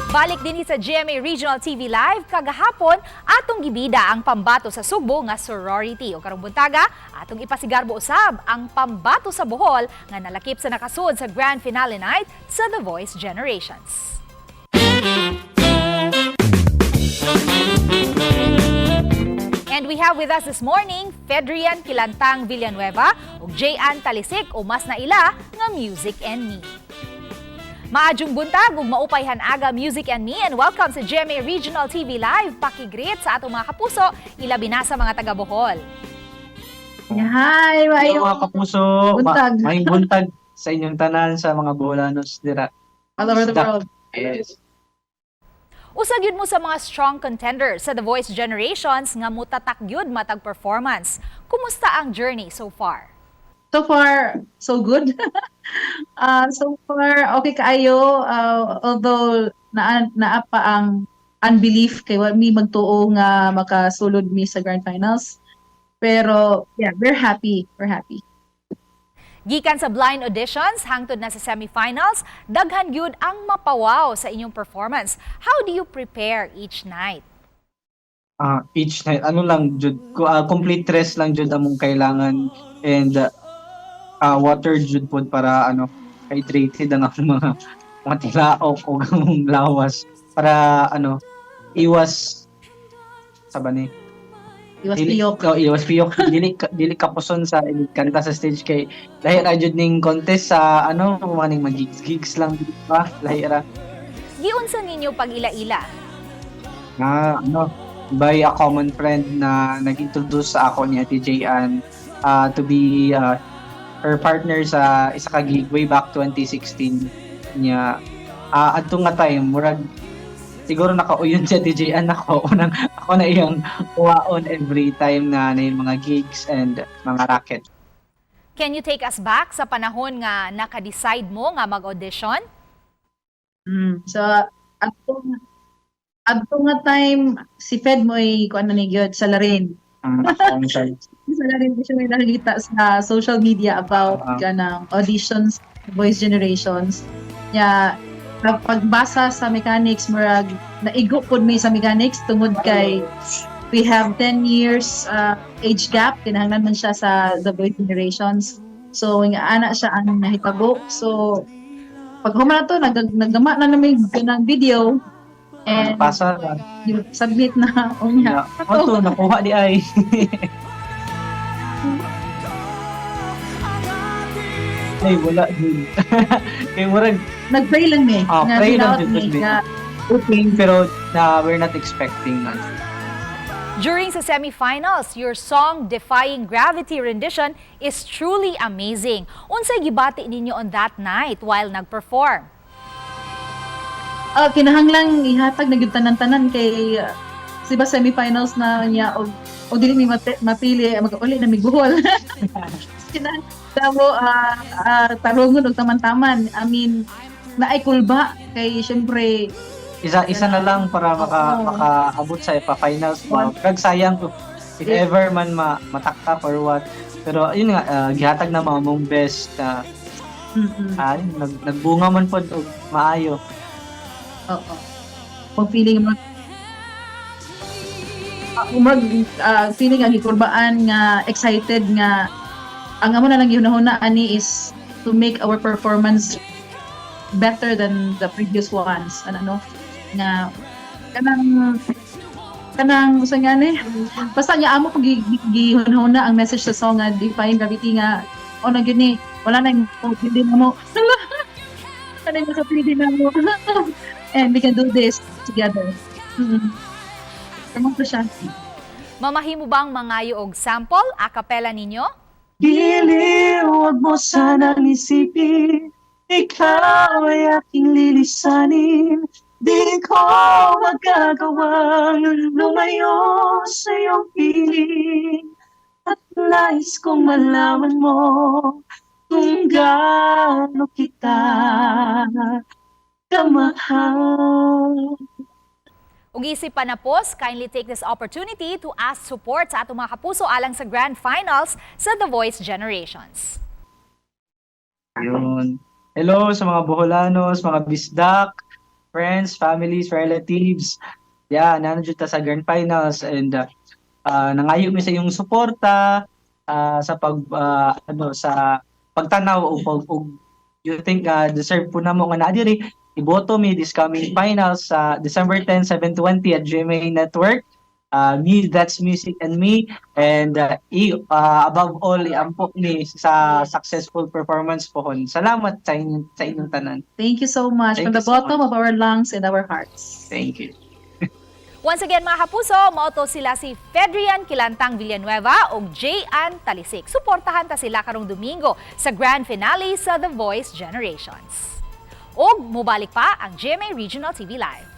Balik din sa GMA Regional TV Live kagahapon, atong gibida ang pambato sa Sugbo nga sorority. O karong buntaga, atong ipasigarbo usab ang pambato sa Bohol nga nalakip sa nakasud sa grand finale night sa The Voice Generations. And we have with us this morning Fedrian Kilantang Villanueva ug J-Ann Talisik o mas naila nga Music and Me. Maayong buntag ug maupay han-aga, Music and Me, and welcome sa GMA Regional TV Live. Paki-greet sa atong mga kapuso, ilabi na sa mga taga Bohol. Hi, Hello maayong mga kapuso, buntag. Maayong buntag sa inyong tanan, sa mga Boholanos dira. All over the world. Yes. Usa gyud mo sa mga strong contenders sa The Voice Generations nga mutatak gyud matag performance. Kumusta ang journey so far? So far, so good. So far, okay kaayo. Although, naa pa ang unbelief kay wa mi magtuo nga makasulod mi sa grand finals. Pero, yeah, we're happy. We're happy. Gikan sa blind auditions hangtod na sa semifinals, daghan gyud ang mapawaw sa inyong performance. How do you prepare each night? Each night, ano lang jud, complete rest lang jud among kailangan and water jud pod para ano, hydrated ang among mga tilaok o among lawas para ano, iwas sa bani. Iwas Dili, piyok. Oh, iwas piyok. Dili kapuson sa kanta sa stage kay lahi ra jud ning contest sa ano, mga ning mag-gigs gigs lang di ba? Lahi ra. Giunsa ninyo pag-ila-ila? Na ano, by a common friend na nag-introduce sa ako ni Ate J-Ann to be her partner sa isa ka gig way back 2016 niya. Adto nga time, murag siguro nakauyon si Ate J-Ann ako unang ako na iyang kuwaon every time na yung mga gigs and mga raket. Can you take us back sa panahon nga naka-decide mo nga mag-audition? So, adto nga time, si Fed mo'y kuan na ni gyud sa Larin. Ang akong side. Sa Larin ko siya may nakikita sa social media about kanang auditions, Voice Generations. Ya, pagbasa sa mechanics, murag naigo pud mi sa mechanics tungod kay we have 10 years age gap, kinahanglan man siya sa The Voice Generations. So nga ana siya ang nahitabo. So pag human na to, naggama na namin ganang video and Pasa na. Submit na unya. Yeah. Oto, nakuha di ay. Ay, wala din. Kay murag Nag-pray lang mi. Ah, nga pray lang hinaot jud mi mi. nga Hoping pero na we're not expecting na. During sa semifinals, your song Defying Gravity rendition is truly amazing. Unsay gibati ninyo on that night while nag-perform? Kinahanglang ihatag na gyud tanan-tanan kay di ba semifinals na niya og dili mi mapili, mag-uli na mi Bohol. Kinahanglan mo tarungon og taman-taman. I mean, naay kulba kay syempre Isa isa na lang para Oo. Makaabot sa pa finals mo. Kag sayang if ever man mataktak or what. Pero yun nga, gihatag na mga mong best na nagbunga man pod og maayo. Oo. Pag feeling mo mag feeling ang gikurbaan nga excited nga ang amo na lang gihunahuna ani is to make our performance better than the previous ones, ano no, nga kanang kanang sa nga ni basta nga amo pag gihunahuna ang message sa song nga Defying Gravity nga o na gyud ni wala na yung hindi na mo, wala na yung makapili na mo and we can do this together. Tama ko siya. Mamahimo bang mangayo og sample a cappella ninyo? Giliw, huwag mo sanang isipin, ikaw ay aking lilisanin. Di ko magagawang lumayo sa iyong piling. At nais kong malaman mo kung gaano kita kamahal. Ug isip panapos, kindly take this opportunity to ask support sa atong mga kapuso alang sa grand finals sa The Voice Generations. Yun. Hello sa mga Boholanos, mga Bisdak, friends, families, relatives. Yeah, naa jud ta sa grand finals and nangayo mi sa inyong suporta sa pag ano, sa pagtanaw o pag og you think deserve po namo nga naa diri, iboto mi this coming finals sa December 10, 7:20 at GMA Network. Me, that's Music and Me, and above all, iampo ni sa successful performance pohon. Salamat sa inyong tanan. Thank you so much Thank from the you so bottom much. Of our lungs and our hearts. Thank you. Once again, mga kapuso, mao to sila si Fedrian Kilantang Villanueva ug J. Ann Talisik. Suportahan ta sila karong Domingo sa grand finale sa The Voice Generations. Og mobalik pa ang GMA Regional TV Live.